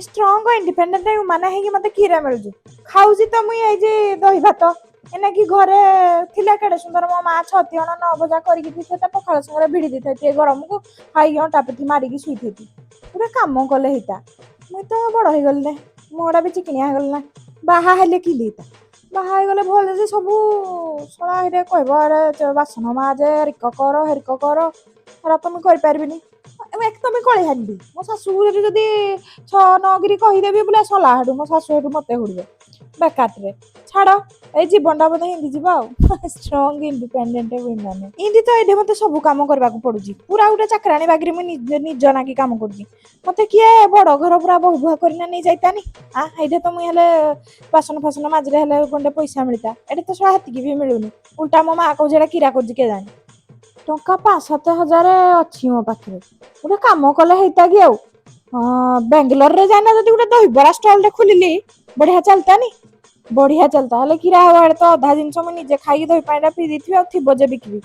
Strong independent ମାନେ ହେଇକି ମତେ କିରା ମିଳୁଛି? ଖାଉଛି ତ ମୁଇଁ ଏଇ ଯେ ଦହି ଭାତ। ଏନାକି ଘରେ ଥିଲା କେଡେ ସୁନ୍ଦର, ମୋ ମା ଛତି ଅଣ ନଅ ଭଜା କରିକି ଦେଇଥାଏ, ପଖାଳ ସାଙ୍ଗରେ ଭିଡି ଦେଇଥାଏ, ଟିକେ ଗରମକୁ ଖାଇକି ଅଣ୍ଟା ପିଠି ମାରିକି ଶୋଇଥାଇତି। ଗୋଟେ କାମ କଲେ ହେଇତା। ମୁଇଁ ତ ବଡ ହେଇଗଲି ନା, ମୁହଁଟା ବି ଚିକିଣିଆ ହେଇଗଲି ନା। ବାହା ହେଲେ କି ହେଇତା? ବାହା ହେଇଗଲେ ଭଲ ଯେ ସବୁ ଶଳା ହେଇଟା କହିବ, ଆରେ ବାସନ ମାଜେ, ହେରିକ କର, ହେରିକ କର। ହେରା ତ ମୁଇଁ କରିପାରିବିନି। ଏକ ତ ମୁଇଁ କଳି ହାରିବି ମୋ ଶାଶୁ ଯଦି ଛଅ ନଗିରି କହିଦେବି ବୋଲେ ସଲା। ହେଠୁ ମୋ ଶାଶୁ ହେଠୁ ମତେ ହୁଡ଼ିବେ ବେକାରରେ। ଛାଡ, ଏଇ ଜୀବନଟା ବୋଧେ ହିନ୍ଦି ଯିବ ଆଉ। ଷ୍ଟ୍ରଙ୍ଗ ଇଣ୍ଡିପେଣ୍ଡେଣ୍ଟ ୱିମେନ୍ ଇନ୍ତି ତ ଏଇଠି ମତେ ସବୁ କାମ କରିବାକୁ ପଡୁଛି। ପୁରା ଗୋଟେ ଚାକରାଣୀ ବାଗିରେ ମୁଁ ନିଜ ନାଗି କାମ କରୁଛି। ମତେ କିଏ ବଡ ଘର ପୁରା ବୋହୁ ବୁହା କରିନା ନେଇ ଯାଇତାନି। ଆ ଏଇଠି ତ ମୁଇଁ ହେଲେ ବାସନ ଫାସନ ମାଜିଲେ ହେଲେ ଗଣ୍ଡେ ପଇସା ମିଳିତା। ଏଠି ତ ଶଳା ହେତିକି ବି ମିଳୁନି। ଉଲ୍ଟା ମୋ ମା କହୁଛି ଏଇଟା କିରା କରୁଛି କେଜାଣି। ଟଙ୍କା 5-7 ହଜାର ଅଛି ମୋ ପାଖରେ। ଗୋଟେ କାମ କଲେ ହେଇତା କି ଆଉ? ହଁ, ବାଙ୍ଗାଲୋରରେ ଯାଇନା ଯଦି ଗୋଟେ ଦହିବରା ଷ୍ଟଲଟେ ଖୋଲିଲି, ବଢିଆ ଚାଲତାନି? ବଢିଆ ଚାଲତା। ହେଲେ କିରା ହବ? ଆଡେ ତ ଅଧା ଜିନିଷ ମୁଁ ନିଜେ ଖାଇକି ଦହି ପାଣିଟା ପିଇ ଦେଇଥିବି, ଆଉ ଥିବ ଯେ ବିକିବି?